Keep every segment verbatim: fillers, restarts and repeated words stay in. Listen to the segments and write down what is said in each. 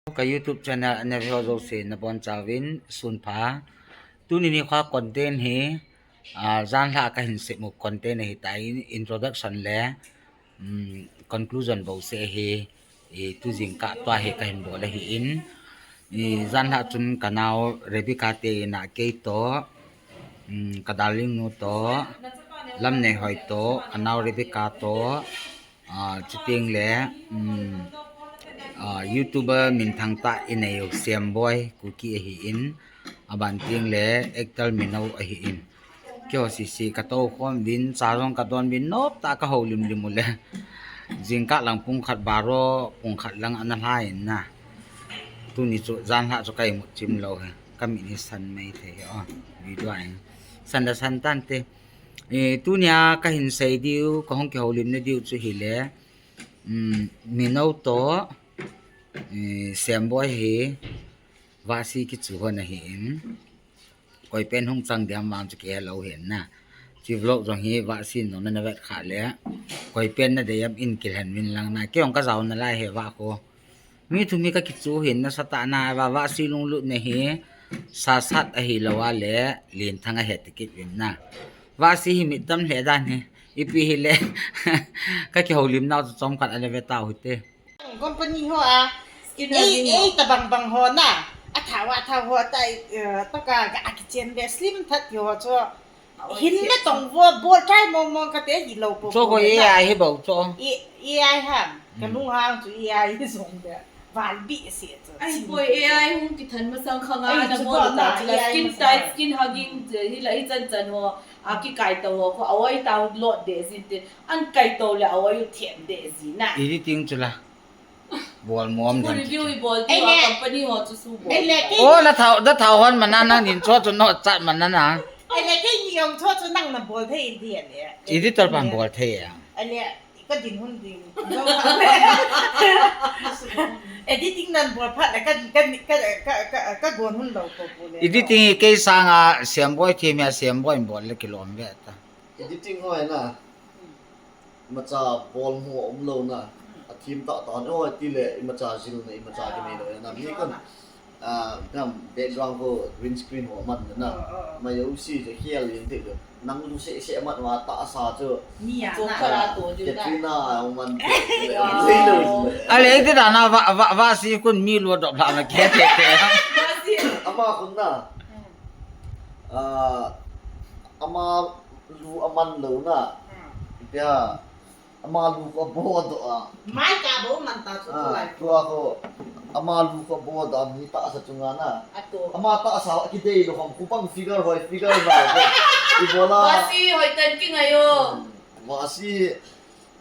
Ka YouTube channel ana ve ho jouse nabonchauvin sunpha. Tuni nikho content hi, ah, janhi a kahin semu content ahitan, introduction le, um, conclusion bouseh ahi, i, tu jingkah tua hi kahin bol ahin, i, janhi a chun kanao Rebecca te in a keitoh, um, ka darling nu toh, Lamneihoi toh, kanao Rebecca toh, ah, chuteng le, um, ah, YouTuber minthang tah inei u Semboi Kuki ahin, aban teng le actor Minou ahin. Keiho sese katou khom uvin, cha jong kadon uvin, nop tah a kahoulim lim u le. Jingkah lang pung khat baro, pung khat lang ana lha in na. Tuni chu janhi a chu ka imut chim lou hi. Ka mit hi san mai thei hi, oh, video a hin. San da san tante. Eh, tunia kahin sei diu, kahung kihoulimna diu chu hile, um, Minou toh, eh, Semboi hi, Vahsi kichu hon ahin. Koi pen hung chang diam vang chu kihe lou hin na. Hiche vlog jong hi Vahsi in nona na vet kha le, koi pen nadei am in kilhen uvin lang na. Kei jong kajao nalai hi Vah kho. Mi thum hi kakichu hin nasatah na, Vah, Vahsi lunglutna hi sasat ahilou a le, lenthang ahi ti kit uvin na. Vahsi hi mit tam lheh dan hi, ipi hile, kakihoulimnau chu chomkhat ana ve tau hite. Company ho a, ei, ei, tabang bang ho na, athao, athao ho tai, eh, toh ka, ka akichen ve slim that ho chu. Hin natong vo, bol try mong mong kate hilou po. Chu ko A I hi bou chu. A I ham. Kalunghang chu A I hi jong de. Valbi se chu. Ahipoi, A I hung kithan masang khang a nabol ta chu la skin tight, skin hugging, hila hichan chan ho, akikai to ho, kho avoid tau lot de jin te. An kai to le avoid u them de jin na. Editing chu la. Bol mom dan. Review i bol tu a company ho chu su bol. Oh, nathao, nathao hon mana nangin chu chu nochat mana na. Ele keini jong chu chu nang nabol thei in dia le. Editor pan bol thei a. Ele kadin hun ding. Editing nan bol phat le ka, ka, ka gon hun lou ko le. Editing hi kei sanga Semboi thim a Semboi in bol le kilom ve ta. Editing ho na. Imacha bol mo umlou na. Athim tah tah na, oh, tile imacha jil na, imacha kinei lou na. Mi kon, ah, nam background ko green screen ho man na. Mai u si je hial yin te. Nang lu se se mat ma tahsa chu. Ni a na. Katrina man. Ale iti da na Vah, Vah, Vahsi kun mi lu dop la na ke te te. Ama kun na. Ah, ama lu aman lou na. Pia, ama lu ko bo do a. Mai ka bo man ta chu tu lai. Tua ko, ama lu ko bo do a mi tahsa chunga na. Ama tahsa kidei lou ham, khupang figure hoi, figure hoi. Ibola. Vahsi hoi tan kingai o. Vahsi,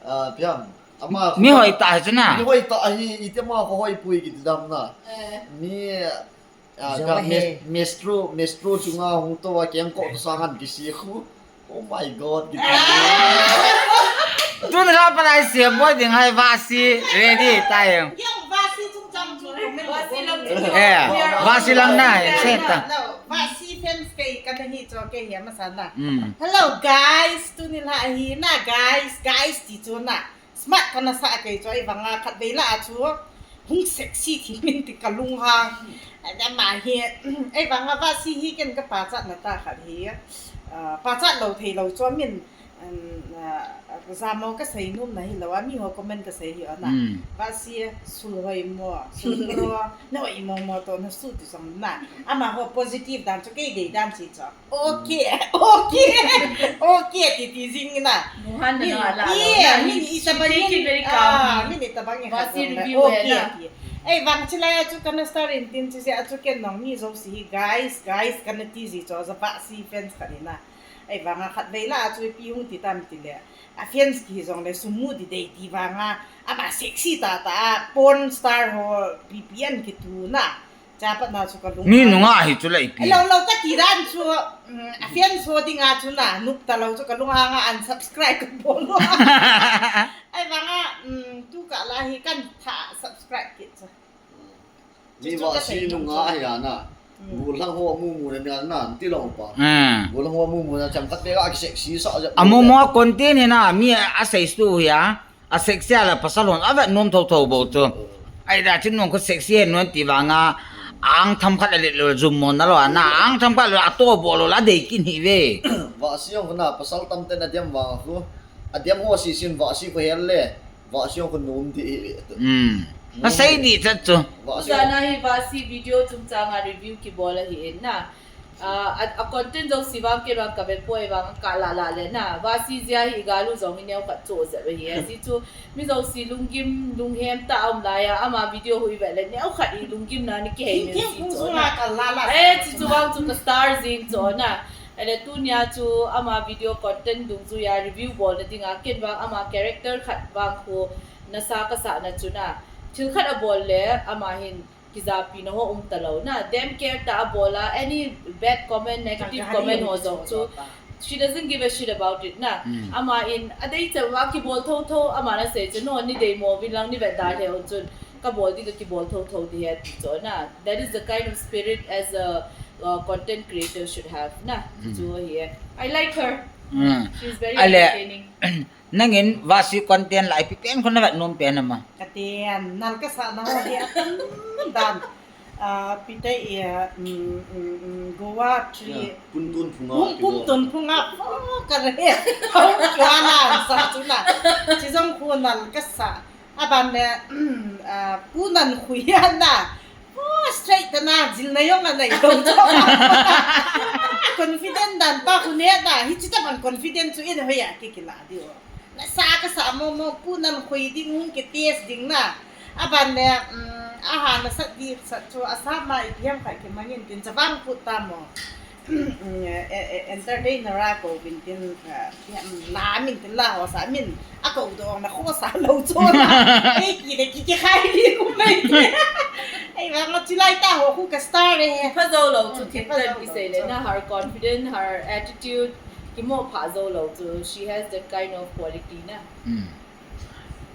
ah, piam. Ama mi hoi tah chu na. Mi hoi tah hi, iti ama ko hoi pui kiti dam na. Mi Ah, ka mes-, mestro, mestro chunga hung to a keng ko to sangan kisi khu. Oh my God, kiti. Tun ra pa nai Semboi ding hai Vahsi ready tai. Yang Vahsi chung chang chu comment. Vahsi lang. Eh, Vahsi lang na, eh, senta. Vahsi fans kei kana hi cho kei hi masa na. Hello guys, tuni la hi na guys, guys ti chu na. Smart kana sa kei chu, ahivanga khatvei lah a chu hung sexy thei min ti kalunghang. Ama hi, ahivanga Vahsi hi ken kapachat na tah khat hi. Ah, pachat lou thei lou chu min, um, ah, jamo kasei nom na hilou a, mi ho comment kasei hi ona. Vahsi sul hoi mo, sul mo, na hoi mo mo to na su ti song na. Ama ho positive dan chu kei dei dan si chu. Okay, okay, okay, ti ti jing na. Muhan na min, na la yeah, lo na. Min ita bang in, ah, min ita bang in Vahsi review okay, na. Ti. Eh, vang chilai a chu kana star in tin chu se a chu ken nong mi jo si hi, guys, guys, kana ti ji cho za Vahsi fans ka ni na. Eh, vang a khatvei lah a chu pi hung ti tam ti le. A fans ki jong le sumu di dei ti vang a. Ama sexy tah tah a porn star ho P P N ki tu na. Cha pat na chu kalung. Mi nunga hi chu lai pi. Lo lo kati dan chu, mm, a fans ho dinga chu na, nup ta lo chu kalung hanga unsubscribe kabol lo. Ahivanga, mm, tu kah la hi kan tha subscribe kit chu. Mi chu Vahsi nunga hi ana. Gollhang ho mumu na na, ti lo pa. Gollhang ho mumu na chang khat le a sexy sa ja. Amumu content hi na, mi a sexy tu hi a. A sexy a la pasal hon, a vet nom tho tho bou chu. Ai da, chin nong khu sexy hen non ti vanga, ang tham khat a let lo, zum mo na lo, na ang tham khat lo, a to bo lo la dei kin hi ve. Vasi jong khu na, pasal tam ten a diam vang khu, a diam ho si sin Vasi khu hel le, Vasi jong khu nom di hi ve. Hmm. A sei di chat chu. Vasi. Jana hi Vasi video chungchang a review kibol ahi in na. Ah, a, a content jouse vang kei vang ka ve poi vang ka la la le na. Vasi jia hi i galu jong hi neo khat cho jep ahi. Ajeh chu mi jouse lunggim, lunghem tah a um lai a, ama video hui ve le neo khat i lunggim na ni kihei min si cho na. Ka la la. Eh, chu chu vang chu ka star jing cho na. Ele tunia chu ama video content dungjuia review bol na dinga ken vang ama character khat vang khu nasa ka sa na chu na. Thil khat a bol le ama hin kijapina ho um talou na. Dem care tah a bol a, any bad comment, negative comment ho jong chu, she doesn't give a shit about it na. Hmm. Ama in, a dei chan uva kibol thotho, ama na sei chu, no, ni dei mo vin lang ni vet da lheh un chun, ka bol di ka kibol thotho di ahi ti chu na. That is the kind of spirit as a, uh, content creator should have na. Hmm. Chu ahi e. I like her. Hmm. She's very entertaining. Nangin Vasi content la ipi pen khu na vet nom pen ham? Ka ten, nal ka sa na ho hi atam dan. Ah, pi te i, ah, mm, mm, mm, Goa tree. Ya, Pu Ntunphung a. Pu, Pu Ntunphung a. Oh, ka re. Hau ka na sa chu na. Chi jong khu nal ka sa. A ban le, mm, ah, Pu Nankhui a na. Oh, straight ta na, jilna jong anei lou chu. Confident dan pa khu ne na, hichi ta ban confident chu in hoiya ki kila diu. Nasa ka sa mo mo Pu Nankhui ding hung ki test ding na. A ban le, um, a ha na sat di sat chu a sa ma i piang khat ki mangin tin chavang put ta mo. Mm, eh, eh, entertainer a kou vin tin, eh, la min tin la ho sa min a kou dong na ho sa lou chu na. Ei ki le ki ki khai di ku mai. Ei vang a chi lai ta ho khu ka star e. Pha jou lou chu. Mm, thil pha jou lou chu. Kisei le na her confident, her attitude, kimo pha jou lou chu. She has that kind of quality na. Hmm.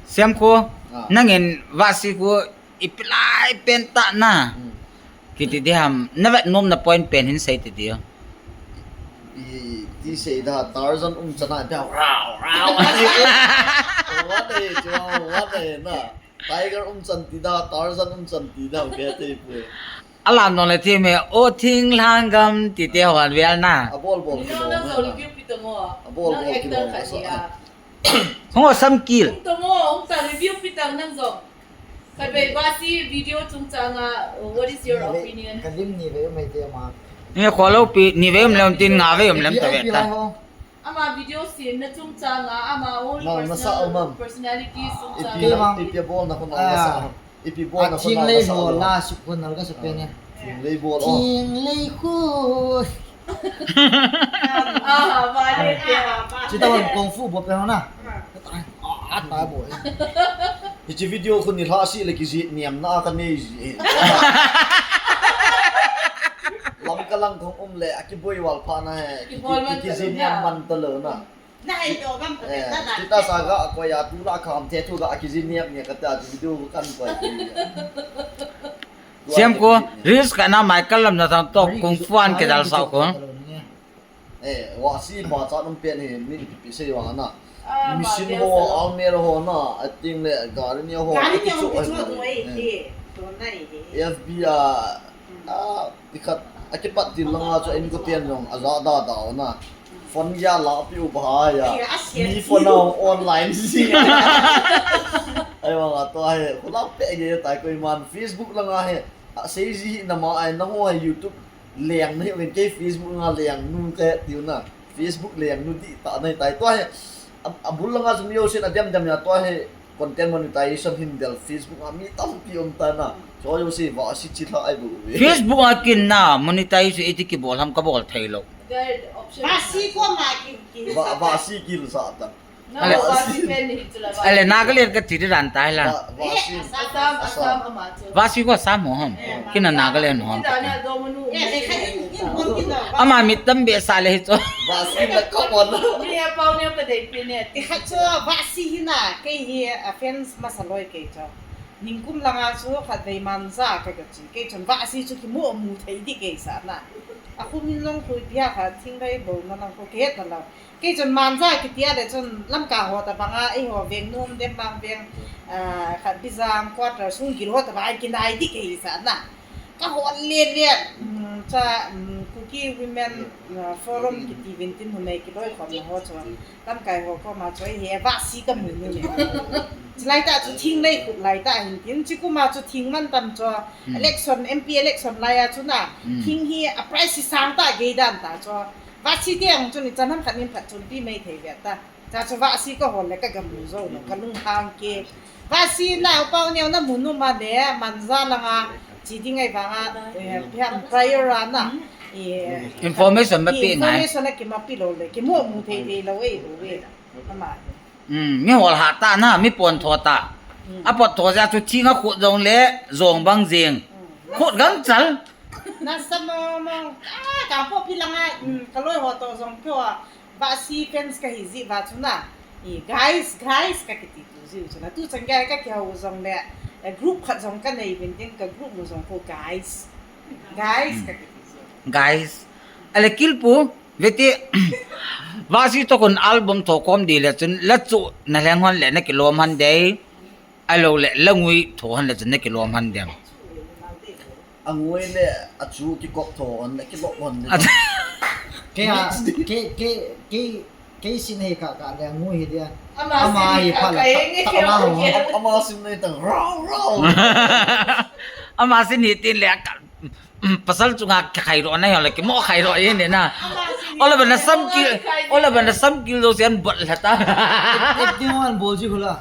Siam khu, ah, nangin Vasi khu ipi lai pen tah na. Hmm. Kiti di ham, na vet nom na point pen hin sei ti di. I, ti sei da, Tarzan um chan a, da, rau, rau, a ti. What a, what a, na. Tiger um chan ti da, Tarzan um chan ti da, ke te pu. Alam nong le ti me, o thing lang gam ti te hon vel na. A bol bol ki lo na. A bol bol ki lo na sa. Hung o sam kil. Hung tong o, hung ta review pi tang nang jong. Khatvei Vasi video chungchang a, what is your opinion? Ka lim ni vei um mai te ama. Ni kho lou pi, ni vei um lem tin nga vei um lem ta ve ta. Ama video sin na chungchang a, ama own personal personality chungchang a. Ipi bol na ko na sa. Ipi bol na khu na la sa lo. La su khu na la sa pe ne. Thinglei bol o. Thinglei khu. Ah, vale, ah, vale. Chita hon kung fu bol pe na. Ah, ta bol. Hichi video khu ni lha si le kiji niam na ka nei ji. Lam ka lang kong um le a kiboi val pha na he. Kiji niam man ta lo na. Na hai to gam ta. Eh, na na. Kita sa ga ko ya tu la kham the tu ga kiji niam ni ka ta video kan ko. Siam ko, reels ka na Michael lam na thang to kung fu an ke dal sa ko. Eh, Vasi ma cha num pen he min pi pi sei wa na. Ah, machine ho, almirah ho na, a ting le gari ni ho. Gari ni ho chu ai. F B I. Ah, ti khat, a kipat til langa chu in ko tian jong, a ja da da na. Phone ya la pi u ba ya. Mi phone a online si. Ai wa nga to ai, ko la pe ge tai ko man Facebook langa he. A sei ji na ma ai na ho ai YouTube leng ni wen ke Facebook nga leng nu te ti na. Facebook leng nu di ta nai tai to ai. A, a bul langa chu mi yo sin a dem dem ya to ai. Content monetization hin del Facebook a mi tampi um ta na. Cho yo si Vasi chi tha ai bu ve. Facebook a kin na monetize iti kibol ham kabol thei lou. Vasi ko ma ki, ki. Vasi kil sa ta. Ale Nagaland ka ti ran tai la. Vasi. Assam, Assam ama chu. Vasi ko Assam ho ham. Kina Nagaland ho ham. Ama mi tam be sa le chu. Vasi la ko mon. Mi a pau ne ka dei pi ne. Ti kha chu Vasi hi na, kei hi a fans masa loi kei chu. Ningkum langa chu khatvei Manja ka ga chi. Kei chun Vahsi chu kimu mu thei di kei sa na. A khu min long khu pia kha thinglhai bol na lang khu ke ta lo. Kei chun Manja kiti a le chun Lamka ho ta banga, eiho veng nom dem bang veng, ah, khat Bijang quarter sung gil ho ta bang kinai di kei sa na. Ka hol le le, um, cha, um, Kuki Women, uh, Forum kiti vintin numei kiloi khom na ho chu. Lamkai ho koma chu hi Vahsi ka mu nu ne. Chulai ta chu thinglei khup lai ta hin tin, chi kuma chu thing man tam chu. Election, M P election lai a chu na. Thing hi a price hi sang ta gei dan ta chu. Vahsi te ang chu ni chan ham khat nin phat chun pi mai thei ve ta. Cha chu Vahsi ka hol le ka ga mu zo lo, ka lung hang ke. Vahsi na pau neo na mu nu ma le, Manja langa chi ding ai vanga, eh, phiam prior a na. Eh, information ma pi ngai. Information a ki ma pi lo le, ki mu mu thei thei lo e lo e. Ama. Um, mi hol ha ta na, mi pon tho ta. A pot tho ja chu thinga khut jong le, jong bang jing. Khut gam chal. Na sa mo mo. Ah, ka po pi langa, um, ka loi ho to jong pyo a. Vahsi fans ka hi ji va chu na. I guys, guys ka kiti tu ji chu na. Tu chang ka ka kihou jong le, eh, group khat jong ka nei bin ding ka group mu jong ko guys. Guys ka kiti ji. Guys. Ale kil pu, veti. Vahsi to kon album to kom di le chun la chu na leng hon le na kilom han dei. Alo le la ngui tho han le chun na kilom han dem. A ngui le a chu kikop tho han le kilop han dem. Ke a, ke, ke, ke, ke sin he ka, ka le ngui he dia. Ama hi pha la, ta, ta la ho. Ama sin nei tang rau, rau. Ama sin hi tin le ka, um, pasal chunga ka khai ro na yo le ki mo khai ro ye ne na. Ola ba na sam ki, ola ba na sam ki lo sian bot la ta. Ek din wan bol ji hula.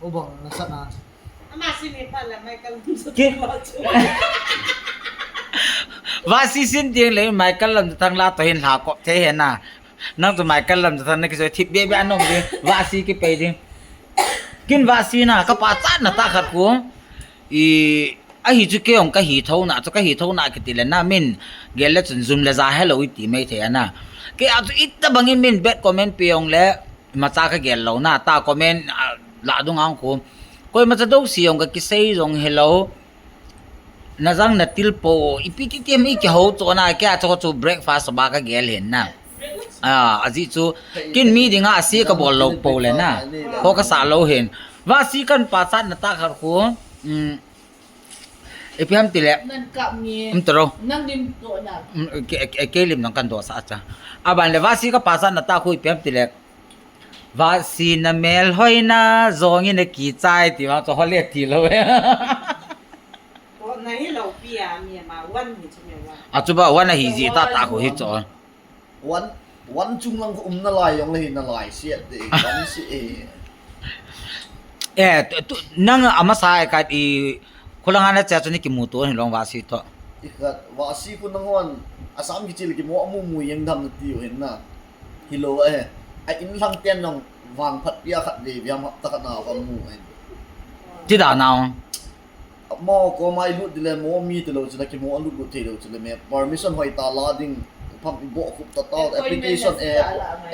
O bang na sa na. Ama sin ni pa la Michael Lamjathang la chu. Vahsi sin ding le Michael Lamjathang la to hin la ko the he na. Nang to Michael Lamjathang na ki so thip be be anom ding. Vahsi ki pe ding. Kin Vahsi na ka pa cha na ta khat ko. I Ahi chu kei ong ka hi tho na, chu ka hi tho na kiti le na min gel le chun zum le ja hello i ti mai thei ana. Kei a chu ita bangin min bad comment pe ong le macha ka gel lo na, ta comment, ah, la dung ang khu. Koima cha do si ong ka kisei jong hello. Na jang na til po, ipi ti ti mi ki ho chu na, kei a chu chu breakfast ba ka gel hin na. Ah, aji chu kin mi dinga asi ka bol lo po le na. Ho ka sa lo hin. Vahsi kan pa cha na ta khat khu. Um, Ipi ham ti le. Nan kap nge. Um, taro. Nang lim to na. Um, ke, ke, ke lim nang kan do sa cha. Aban le Vahsi ka pa cha na ta khu ipi ham ti le. Vahsi na mel hoi na, jong in a ki chai ti ma cho hole ti lo. Ko na hi lo pi a mi ma wan ni chu me wan. A chu ba wan a hi ji ta ta khu hi cho. Wan, wan chung lang khu um na lai jong le hi na lai siat de, wan si e. Eh, tu, tu, nang amasa e ka i, khulang ana cha chu ni kimuto ni long Vahsi to. I khat, Vahsi khu nang wan, Assam kichil kimu amu mu yang dam na ti u hin na. Hi lo e. A in lang ten nang vang phat pia khat ve, viam hap ta khat na ka mu e. Ti da na. Mo ko mai lut dile mo mi te lo chule ki mo lut lut thei lo chule me permission hoi ta la ding pham i bo khup ta ta application e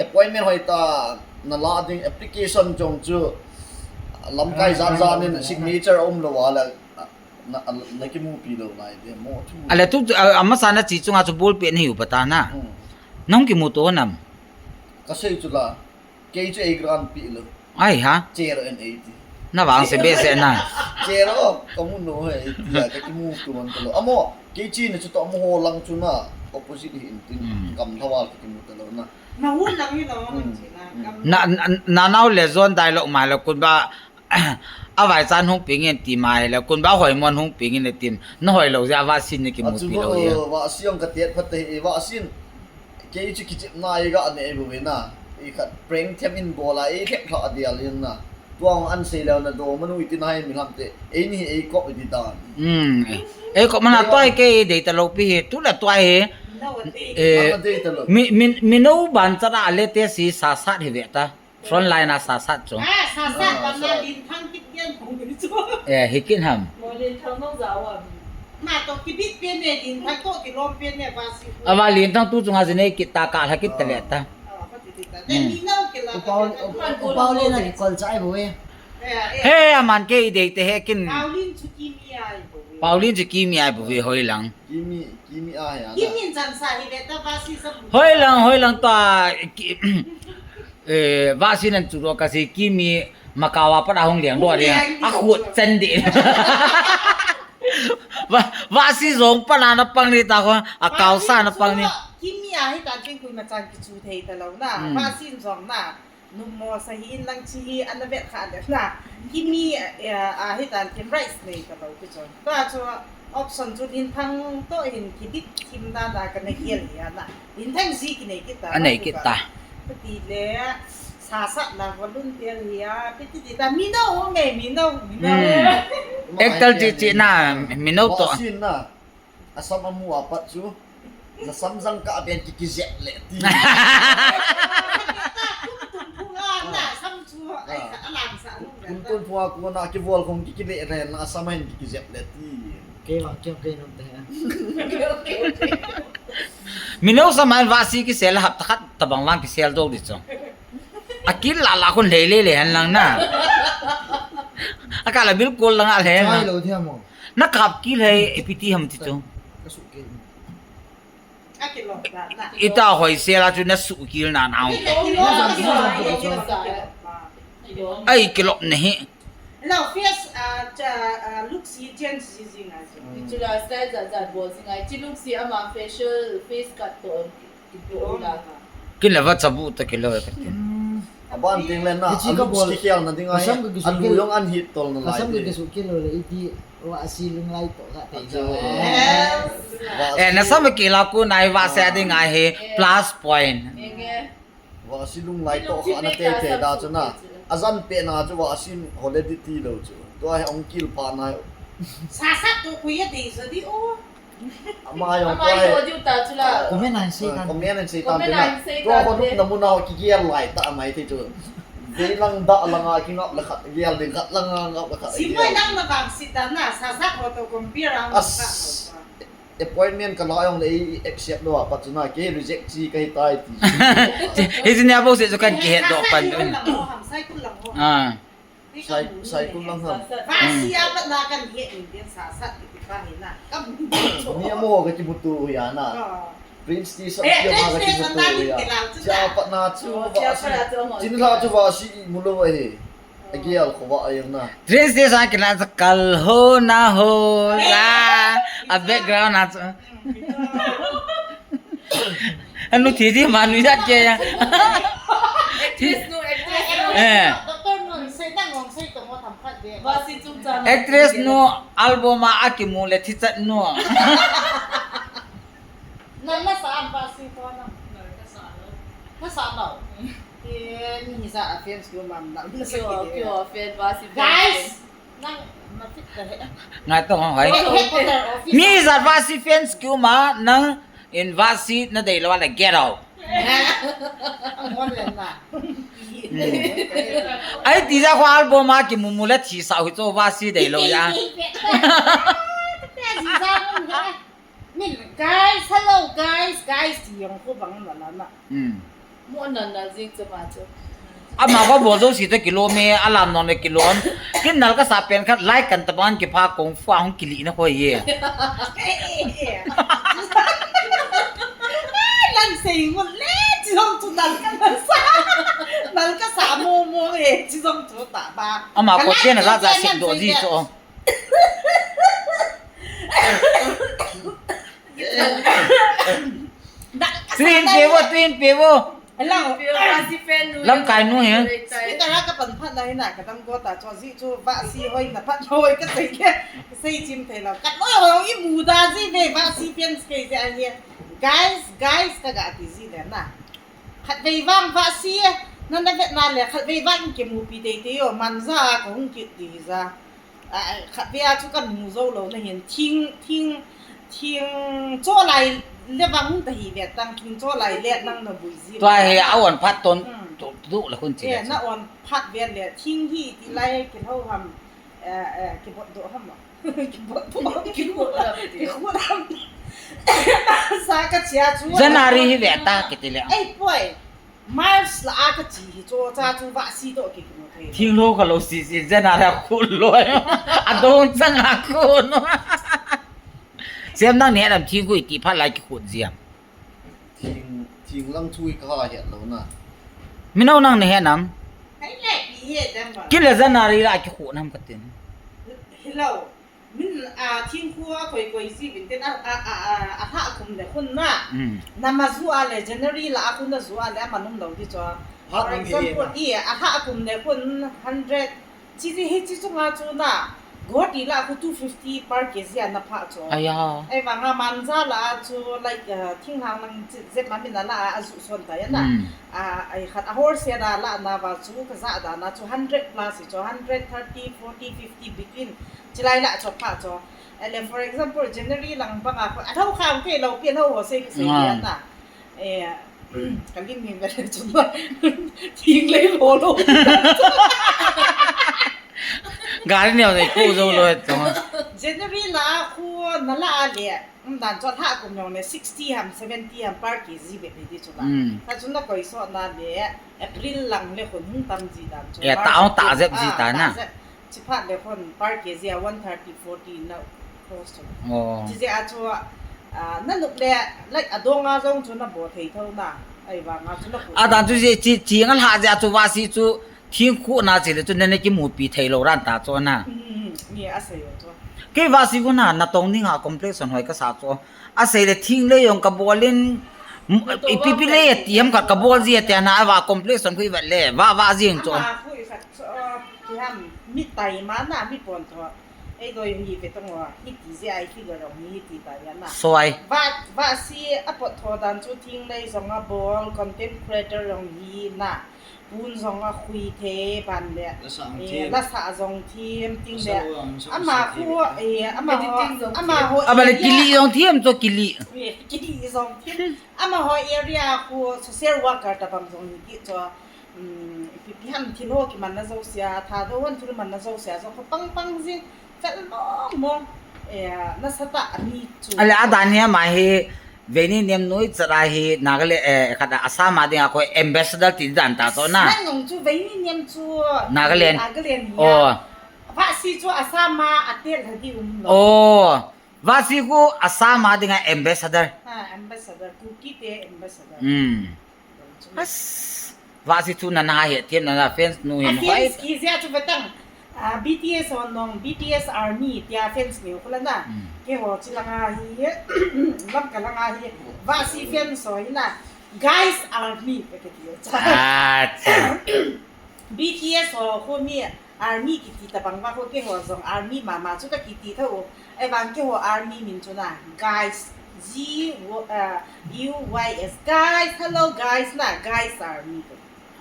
appointment hoi ta na la ding application jong chu lamkai jan jan in signature um lo wala na, na ki mu pi lo lai de mo chu. Ale tu, a, amasa na chi chunga chu bul pe ni u pa ta na. Hmm. Nang ki mu to nam. Ka sei chu la. Kei chu ei grant pi lo. Ai ha? Chair and eighty. Na vang se be se na. Chair o, ka mu no he, eighty a, ka ki mu tu man lo. Amo, kei chi na chu to mo ho lang chu na, opposite hi in tin, hmm, kam thawal ka ki mu ta lo na. Na hun lang hi lo, hmm, chi na, hmm, kam. Na, na, na nau le zon dai lo mai lo kun ba, a vai chan hung ping in ti mai lo, kun ba hoi mon hung ping in ti, na hoi lo ja Vahsi ni ki mu pi lo ya. Vahsi ong ka tiat phat te hi, Vahsi. Kei chu kichepna i ga ne bu ve na. I khat prank them in bol a, i khat kha a dial in na. Tuang an sei leu na do manu i tin hai mi lam te. Ei ni ei kop i ti dan. Hmm. Ei kop mana tuai kei dei ta lo pi hi. Tu la tuai hi. Eh, mi, mi, mi no ban cha da le te si sa sat hi ve ta. Front line a sa sat chu. Ah, sa sat, ah, ban na sa. Lin thang kit gen kong ni chu. Eh, hi kin ham. Mo lin thang nong za wa. Ma to ki bit pen ne, lin thang to ki lom pen ne, Vahsi. Ava lin thang tu chunga jine kit ta ka la kit ta le ta. Ah, ka ti ta. Hmm. Ni nau ki la. Upau, upau le na ki kol chai bo e. He, aman kei dei te he kin. Paulin chu Kimi ai bou ve. Paulin chu Kimi ai bou ve, hoilang. Kimi, Kimi ai ana. Kimi chan sa hi ve ta Vasi sa bu. Hoilang, hoilang ta, ki-, eh, Vasi nan chu ro ka si Kimi Macau a pat a hung liang do dia. Hung liang di a chu. Khut chan di. Va, Vasi jong pat a na pang ni ta ko, a kau sa na pang ni. Kimi a hi ta jing kui ma chan ki chu thei ta lo na. Hmm. Vasi jong na. Nummo sa hi in lang chi hi ana vet kha le na. Kimi, eh, a hi tan kin rights nei ka lo ki chon. Ka chu option chu Linthang to hin ki bit kim na na ka na hial hi ana. Linthang ji ki nei ki ta. A nei ki ta. Ka ti le sa sa la volunteer hi a. Pi ti ti ta mi no ho me mi no mi no. Hmm. Actor chi chi na mi no to. Wa sin na. Asam amu apat chu. Na sam jang ka ben ki ki jep le ti. Kum tum phung a na sam chu ai ka alam sa lu. Kum tum phung a ko na ki vol khong ki ki le ren na sam hin ki ki jep le ti. Kei vang kiam kei nom te. Mi no sam an Vasi ki sel hap ta khat ta bang vang ki sel do di chu. A kil la la khun lei lei le han lang na. A ka la bilkul lang a le. Chai lo thia mo. Na kap kil hei, ipi ti ham ti chu. Ka su kil. A kilo da na. Ita hoi sel a chu na su kil na na. Kilo, kilo, kilo, kilo, kilo. Ai, kilop nahi. Now, face, uh, cha, uh, look si change si si ngai si. Chula style jat jat bol si ngai. Chi look si ama facial, face cut to. Kila va chabu ta kilo ka tin. Aban ting le na, hichi ka bol. Ki khel na ding ai. Kasam ka kisu a lu kilo. Yong an hit tol na lai. Kasam ka kisu kilo le iti wa si lung lai to ka te. Acha. Yes. Eh, na sam ki la ku nai wa sa ding ai he plus point. Enge. Wa si lung lai to ka na te te da chu na. Ajan pe na chu wa si holiday ti lo chu. To ai ong kil pa na. Sa sa to ku ye de so di o. Ama jong ama to ai, to diu ta chu la. Ah, comment a hin sei tan. Comment a hin sei tan. Comment a hin sei tan. To ho nung na mun a ho kigel lai ta amai thei chu. Dei lang da lang a kingap la khat gel ding khat lang a ngap la khat. Si mai lang na bang si ta na sa sa ho to compare ang ka. Appointment ka la jong le i accept lo a pat chu na ke reject chi kai tai ti. Hi jin ya bo se chu kan kihet doh pan. Sai kun lang ho, ham sai kun lang ho. Ah. Sai, sai kun lang ham. Vasi a pat na kan he in din sa sa ti pa hi na. Ka bu. Ni amo ka kimutu ya na. Prince ti sa ti ma ka kimutu ya. Cha pat na chu Vasi. Chin la chu Vasi mu lo he. Agi al kho wa ayang na. Prince ti sa kila sa kal ho na ho la. A background na chu. Anu thi thi manu jat ke ya. Actress nu, actress nu. Eh. Doctor nun, sei tang ngong sei tong mo tham khat de. Vasi chung chan. Actress nu album a akimu le thi chat nu. Nan na sa an Vasi ko na. Na sa lo. Eh, ni sa a fans ko mam na. Kyo, kyo, fan Vasi, fan. Guys, nang na fit ka he. Ngai to hoi. Headquarter office. Mi sa Vasi fans ko ma nang. In Vasi na dei lo le get out. Ai ti ja ko album a kimu mu le thi sa hu cho Vasi dei lo ya. Min guys, hello guys, guys ti jong ko bang na la na. Hmm. Mo nan na jing chu ma chu. Ama ko bol jo si te kilo me, alam non le kilo. Kin nal ka sa pen khat lai kan ta ban ki pha kung fu hung kili na ko ye. Lan sei ngun le, chi jong chu nal ka na sa. Nal ka sa mo mo e, chi jong chu ta ba. Ama ko chen na ja ja se do ji cho. Twin pe vo, twin pe vo. Hello. Lamkai nu he. Speaker a ka pan phat na hi na ka dam go ta cho ji chu Vasi hoi na phat hoi ka sei ke. Sei chim thei lo. Ka noi hoi i mu da ji ve Vasi fans ke ji a hi. Guys, guys ka ga ti ji le na. Khat vei vang Vasi na na vet na le khat vei vang ki mu pi tei tei o man ja ka hung kit ti ja. Ai, khat vei a chu kan mu jou lou na hin thing, thing, thing cho lai le vang ta hi ve tang thing cho lai le nang na bui ji. Tua hi a on phat ton, hmm, tu, tu la khun chi. Eh, na on phat ve le thing hi ti lai ki lo ham, eh, eh, ki bot do ham. Ki bot do, ki bot ham. Ki bot ham. Sa ka chia chu. January hi ve ta ki ti le. Ei, poi. March la a kachi hi chu, cha chu Vahsi toh kikimu thei. Thing lo ka lo si si, jen a la khu lo. A dong chang a khu no. Sem nang ne nam thing khu i ti phat lai ki khu jia. Thing, thing lang chu i ka ha het lo na. Mi nau nang ne he nam. Hai le pi he dem ba. Ki le jen a ri la ki khu nam ka tin. Hello. Min, a, thingkhu a koi koi ji vin tin a, a, a, a, a lha kum le khun na. Mm. Nama ju a le January la a khun na ju a le ama nung lo di chu. For example, i a lha kum le khun hundred. Chi ji hi chi chunga chu na. Guwahati la khu two fifty per K G a na pha chu. Aya. Ai vanga Manja la a chu like, uh, thinghang lang chi zep ma min a la a ju son ta ya na. Mm. A, ai khat a wholesale a la na va chu ka ja da na chu hundred plus chu hundred thirty, forty, fifty between. Chilai la chu pha chu. Ele, for example, January lang banga khu, a thau kham ke lo pi lo ho sei ke sei ke ta. Eh, ka lim mi ve chu. Thing lei lo lo. Gari ne ne ku zo lo to. January la khu na la a le. Um, dan chu a lha kum jong le sixty ham, seventy ham per K G ve ve di chu la. Mm. Ta chu na koi so na le April lang le khun hung tam ji dan chu. Ya, ta ong ta zep ji ta na. Chi phat le khun per K G a one thirty, forty na cross chu. Oh. Chi je a chu, a, na nup le, like, a dong a jong chu na bo thei tho na. Ai vanga chu na khu. A dan chu je chi, chi nga lha je a chu Vahsi chu thing khu na chi le chu ne ne ki mu pi thei lo ran ta chu na. Mm, mm, mm. Ni a sei yo chu. Kei Vahsi khu na, na tong ning a complexion hoi ka sa chu. A sei le thing le jong ka bol in, m-, i pi pi le ti ham khat ka bol ji te na, a va complexion khu i vet le, va, va jing chu. Ama khu i khat chu, ki ham, mi tai ma na, mi pon tho. Ei doi hi ve tong wa, hi ti ji ai figure jong hi ti ta ya na. Soi. Va, Vahsi a pot tho dan chu thing le jong a bol, content creator jong hi na. Pun jong a khui the ban le. La sa jong thim. Eh, la sa jong thim, ting le. Ama khu, eh, ama ho, ama ho. Ama le area. Kili jong thim, cho kili. Eh, kili jong thim. Ama ho area khu social worker tabang jong hi ki cho. Um, pi pi ham thil ho ki man na jo sia, tha do hon thil man na jo sia, jo ko pang pang ji. Fel mong mong. Eh, na sa ta ani chu. Ale a dan hi ama hi Veini nem noi chara hi Nagaland, eh, khat a Assam a dinga khu ambassador ti dan ta to na. Nang nung chu Veini nem chu Nagaland. Nagaland hi. Oh. Vahsi chu Assam a atel ha di um lo. Oh. Vahsi khu Assam a dinga ambassador. Ha, ambassador. Kuki te ambassador. Hmm. As, Vahsi chu na na he thiam na na fans nu hin hoi. Fans ki zia chu vetang. Ah, B T S ho nong, B T S Army, tia fans ni kula na. Hmm. Keiho chi langa hi, lam ka langa hi. Vahsi fans ho hi na. Guys Army, pe ke ti cha. Acha. B T S ho khu mi Army kiti tabang va khu keiho jong Army mama chu ka kiti tho. Ei vang keiho Army min chu na. Guys. G, uh, U Y S. Guys, hello guys na. Guys Army.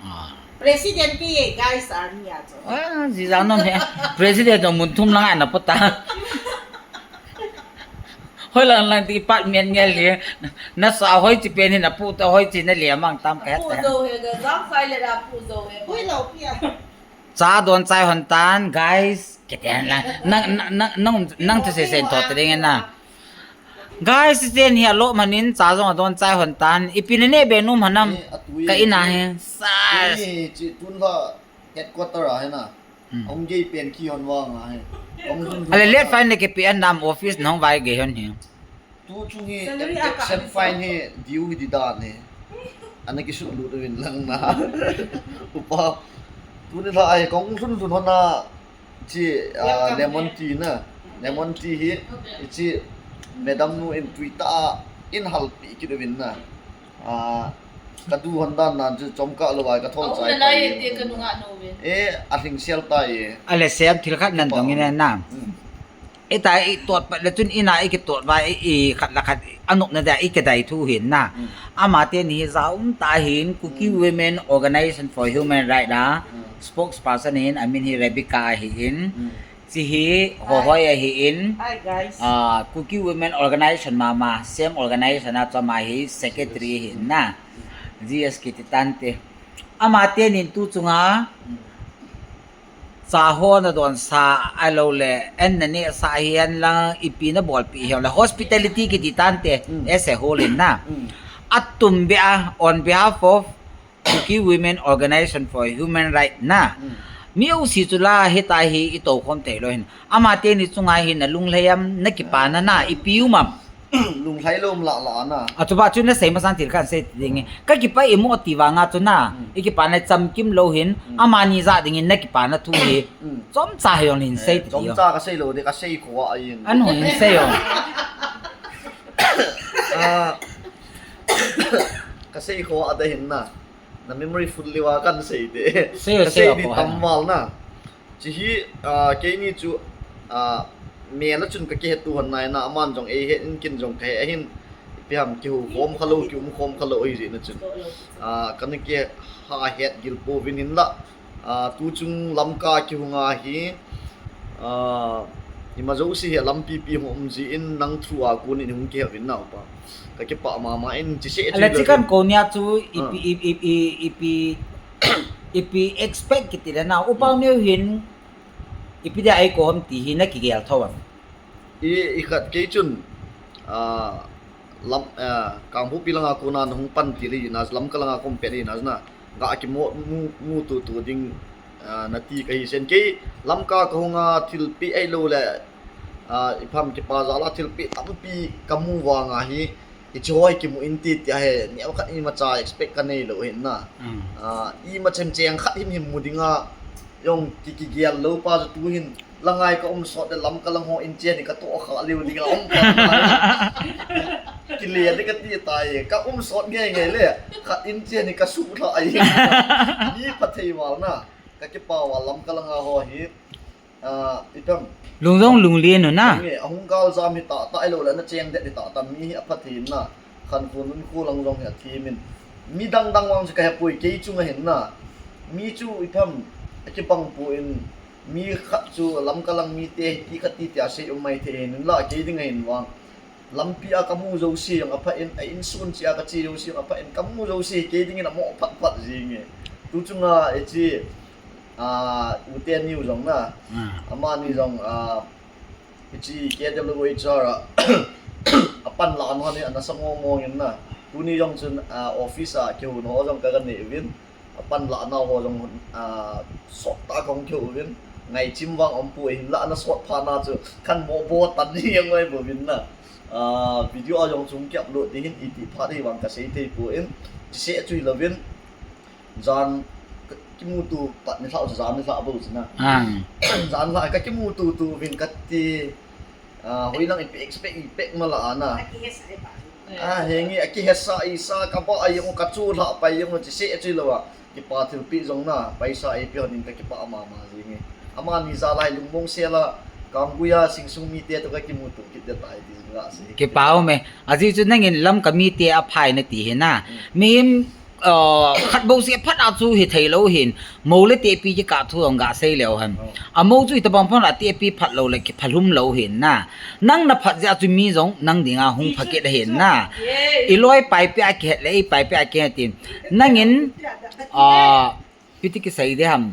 Ah. President ke ye, Guys Army a chu. Ah, ji ja nom he. President jong mun thum langa na pota. Hoi lang lang ti pat mian nge le. Na sa hoi chi pen hi na pu ta hoi chi na le mang tam ka. Pu zo he ga jam sai le da pu zo he. Hoi lo pia. Cha don chai hon tan, guys. Ke te han la. Nang, nang, nang, nang, nang tu se se to te ding na. Guys, ten hi a lo manin cha jong a don chai hon tan. Ipi ne ne be num hanam. Eh, a tui ka ina chi. He. Sas. Eh, chi tun la headquarter a he na. Hmm. Ong gei pen ki hon wang a he. Ong dun dun. Ale let fine ne ke pi an nam office nong vai gei hon he. Tu chung hi salary a ka election fine hi due hi di dan hi. Ana kisut lut uvin lang na. Upa. Tuni la ai kong lhun lhun hon a chi, ah, welcome lemon tea na. Lemon tea hi chi madam nu in tui ta in halpi kit uvin na. Ah, ka du hon dan nan chu chomkha lou ai ka thol chai lai tai. Te ka nunga no ve. Eh, a hling sial tai. Ale sem thil khat nan dong in na. Hmm. Ita i tot pa le chun ina i ki tot va i, i khat la khat anop na da i ki dai thu hin na. Hmm. Ama te ni hi ja um ta hin Kuki, hmm, Women Organization for Human Rights la, hmm, spokesperson hin amin hi Rebecca ahi in. Hmm. Chi hi, hi, Hohoi ahi in. Hi, guys. Ah, Kuki Women Organization mama, same organization a chama hi secretary hin na. Hmm. G S kiti tante. Ama te nin tu chunga. Hmm. Cha ho na don sa a lo le, en na ne sa hi en lang ipi na bol pi hi le hospitality kiti tante, mm, as a whole in na. Mm. A tum be a, on behalf of Kuki Women Organization for Human Rights na. Hmm. Mi jouse chu la hita hi i toukhom thei lou hin. Ama teni chunga hi na lunglhai am, na kipana na, ipi um am. Lunglhai lou um la la na. A chu ba chu na sei masang thil khat sei ding e. Ka kipah e mo ti vanga chu na. Hmm. I kipana chamkim lou hin, hmm, amani ja dingin na kipana thu hi. Hmm. Chomcha hi jong hin sei ti. Chomcha ka sei lou de, ka sei kho a in. An ho hin sei jong. Ah, ka sei kho a da hin na. Na memory full liwa kan sei de. Sei, ka sei di tam val na. Chi hi, ah, keini chu, ah, mel a chun ka kihet tu hon nai na, aman jong ei het in, kin jong ka he ahin, ipi ham kihu khom kha lou, ki um khom kha lou ahi jeh na chun. Ah, kan ke ha het gil pouvin hin la. Ah, tu chung Lamka kihunga hi, ah, ima jouse hi lampi pi hung um jin nang through a kon in hung kihe uvin na upa. Ka kipah mama in chi se. Ala chi kan ko nia chu ipi, ah, ipi, ipi, ipi, ipi expect kiti le na. Upa, hmm, neu hin ipi dia ei ko ham ti hi na kigel tho am. I, i khat kei chun, ah, lam, ah, Kangpokpi langa kona na hung pan ti le na, Lamka langa kom pe le na, na, ga kimu, mu, mu tu tu ding, ah, na ti ka hi sen kei, Lamka ka hunga thilpi ei lou le, ah, ipi ham kipa jal a thilpi tampi ka mu vanga hi, i chu hoi kimu in ti ti a he, ni khat imacha expect ka nei lou hin na. Mm. Ah, ima chem cheng khat him him mu dinga, jong ki, kigel lou pa chu tu hin, la ngai ka um sot de Lamka lang ho in chen hi ka to kha liu ding a um pa. Kile de ka ti tai, ka um sot ngai ngai le, khat in chen hi ka su la ai. Mi pha thei val na, ka kipa val Lamka langa ho hi, ah, ipi ham. Lung jong lunglen u na. Nge, ahung gal jam hi ta, ta ei lou le na cheng de hi ta, ta mi hi apha thei na. Khankho nunkho lang jong hi a thimin. Mi dang dang vang chu ka hepoi kei chunga hin na. Mi chu ipi ham, a kibang poi, mi khat chu Lamka lang mite hi ti khat ti ti a sei um mai thei hin la kei dinga hin vang. Lampi a ka mu jouse jong apha in, a insun chi a ka che jouse jong apha in, ka mu jouse kei dingin amo phat phat jing e. Tu chunga e chi, ah, U T N U jong na. Ah. Amani jong, ah, Hiche K W H R a, a panlah a nung hi ana sa mong mong in na. Tuni jong chun, ah, office a kihou ho jong ka, ka nei uvin. A panlah nau ho jong, ah, sot tah a kong kihou uvin. Ngaichim vang um poi, hinlah ana sot phat na chu kan mo bo tan ni jong ngai bouvin na. Ah, video a jong chung ki upload ding hin iti phat hi vang ka sei thei poi. Chise chui louvin. Jan ka kimuto pat nilhah u chu jan nilhah bou chu na. Ah. Jan nilhah ka kimuto to uvin kati, ah, hoilang ipi expect, ipi expect ma la ana. Aki hesa ipa. Ah, hengi aki hesa isa ka ba a jong ka chu lhah pai jong chu se chu lou a. Kipa thilpeh jong na, paisa eipeh hon in ka kipah mama jing e. Amani jal a lungmong sel a, Kanggui a Singsung mite to ka kimuto kit ding tai ti jong ka sei. Kipa um e. Ajeh chu nangin Lamka mite aphai nati hi na. Hmm. Mihem ah, khat bou seh phat a chu hithei lou hin, mou le tepi kikah thu jong ga sei leu hen. Oh. Amou chu itobang phat a tepi phat lou le kiphalum lou hin na. Nang na phat jeh a chu mi jong nang dinga hung pha kit ahin na. Yay. I loi pai peh a kihet le, i pai peh a kihet in. Nangin, ah, ipi ti kisei ding ham.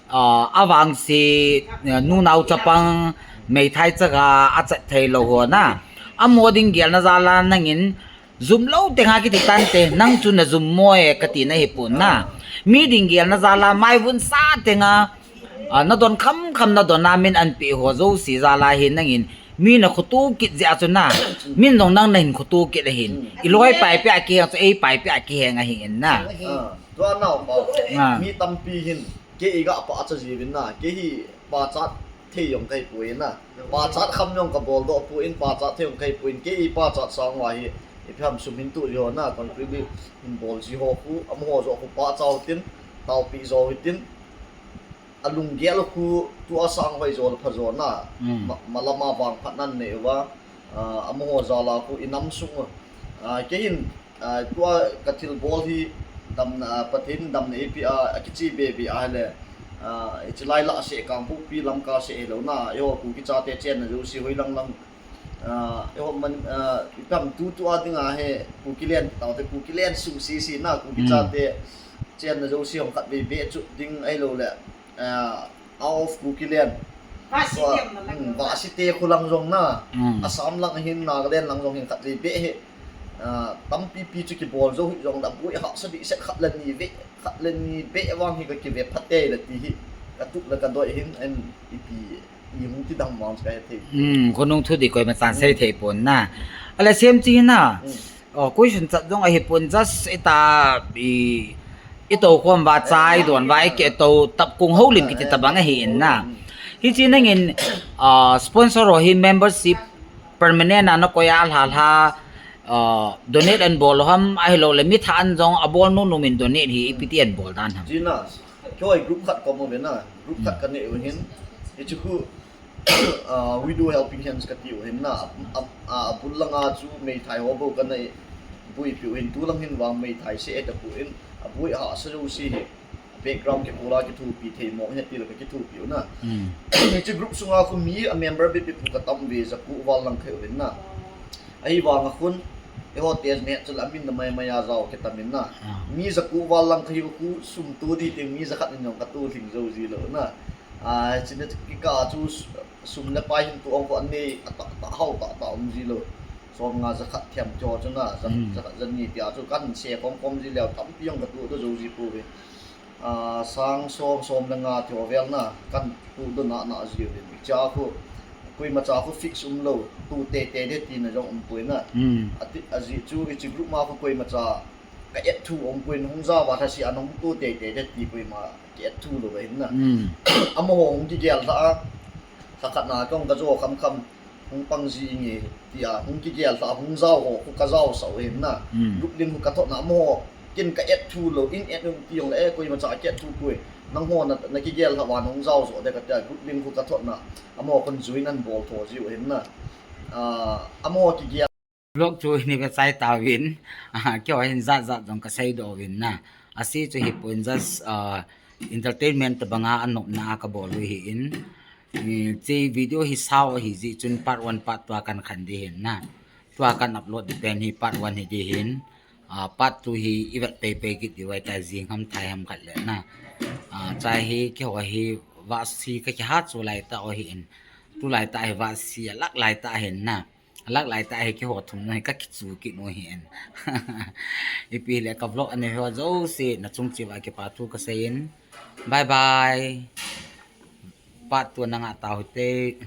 Ah, avangse, eh, nunao chapang, meithai chaga, achat thei lou ho na. Amo ding gelna jal a nangin, jum lou teng a kiti tante, nang chu na jum mo e kati na hi pon na. Mi ding gelna jal a, mai vun sa teng a, ah, na don kham kham na don a min an peh ho jouse jal a hi nangin, mi na khoto kit jeh a chu na, min jong nang na hin khoto kit ahin. I loi pai peh a kiheng chu, ei pai peh a kiheng ahin na. Ah, tua nau pa. Ah. Mi tampi hin, kei i ga pachat jiuvin na, kei hi pachat thei jong ka hi poi na. Pachat kham jong ka bol doh poi, pachat thei jong ka hi poi, kei i pachat sang uva hi, ipi ham sum hin toh ji ho na, contribute hin bol ji ho khu, amaho joh khu pachat u tin, taopeh jo u tin, alunggel khu, tua sang hoi jo le pha jo na, mm, ma, malam a vangphatna nei uva, ah, amaho jal a khu i nam sung u, ah, kei hin, ah, tua ka thilbol hi damna, ah, Pathen in damna eipeh a, akichi be be ahile, ah, hiche lai lah seh Kangpokpi Lamka seh hilou na, eiho Kuki chate chenna jouse hoilang lang, ah, eiho man, ah, ipi ham tutua dinga hi Kukiland, taote Kukiland sung sese na, Kuki, hmm, chate chenna jouse hung khatvei be chu ding ahilou le, ah, out of Kukiland. Vahsi, tua, tem na lang, hmm, lo. Vahsi te khu lang jong na. Hmm. Assam lang hin, Nagaland lang jong hin khatvei be hi. Ah, tampi pi chu kibol jou hih jongle aboi hahsa behseh, khat le ni ve, khat le ni beh vang hi kakive phate le ti hi katup le kadoi hin, an ipi ihung ti dam vang chu kahe thei. Hmm, khonung thu di koima chan sei thei pon na. Ale sem chi na. Hmm. Oh, question chat jong ahi pon, just ita i, i tou khom va chai don va i ke tou tap kung ho lim kiti tabang ahi in na. Hmm. Hichi nangin, ah, sponsor ho hi membership permanent a nakoi a lha lha, ah, donate an bol ham, ahilou le mi thah an jong abol nom nom in donate hi ipi ti an bol dan ham? Chi na, kei group khat ka um uve na, group khat ka nei u hin, hichu khu, ah, Widow Helping Hands kati u hin na, a, a, a bul langa chu meithai ho bou ka nei, boipi u hin, tu lang hin vang meithai se e tapon, aboi hahsa jouse hi background kikol a kithopi thei mo hi ti le ka kithopi u na. Hmm. Hiche group sunga khu mi a member bep bep khu ka tam uve, jaku val lang khat uvin na. Ahivang a khun, eiho te me chu la min na mai mai a jao kitam in na. Ah. Mi jaku val lang khat u khu sum to di teng mi jakhat in jong ka to lhing jou ji lou na. Ah, china kikah chu sum le pai hin to ong khu an nei a tah tah hao tah tah um ji lou. Som nga jakhat thiam cho chu na, ja, hmm, jakhat jani tia chu kan se khom khom ji leu tampi jong ka to do jou ji pouve. Ah, sang som, som le nga ti ho vel na, kan tu do na na ji uvin. Cha khu, koima cha khu fix um lou, tu tei tei de tina jong um poi na. Hmm. Ati, ajeh chu hiche group ma khu koima cha ka et thu um poi, hung jao va lhase a hung tu tei tei de ti koima ka et thu lou va hin na. Hmm. Amaho hung kigel lha a, lha khat na kong ka jo kham kham, hung pang ji nge, tia, hung kigel lha, hung jao ho, khu ka jao sah u hin na. Hmm. Group link khu ka thot na, amaho, ken ka et thu lou, in et um ti jong le, eh, koima cha ka et thu poi. Nangho na, na kigel lha va, hung jao jo de ka tia, group link khu ka thot na, amaho khun join an bol tho ji u hin na. Ah, amaho kigel. Vlog chu ni ve chai ta uvin, ah, kei hin jat jat jong ka sei do uvin na. Ase chu hi pon just, ah, entertainment tabang a anopna a ka bol u hi in. Eh, hiche video hi sao ahi jeh chun part one, part two a kan khen di hin na. Tua kan upload di pen hi part one hi di hin. Ah, part two hi i vet pei pei kit di vai ta jing ham thai ham khat le na. Ah, chai hi keiho hi vasi ka kiha chu lai ta u hi in. Tu lai ta hi vasi a lak lai ta hin na. A lak lai ta hi keiho thum na hi ka kichu kit u hi in. Ipi le ka vlog a nei ho jouse na chung cheh uva kipa thu ka sei in. Bye bye. Part two na nga ta u hite.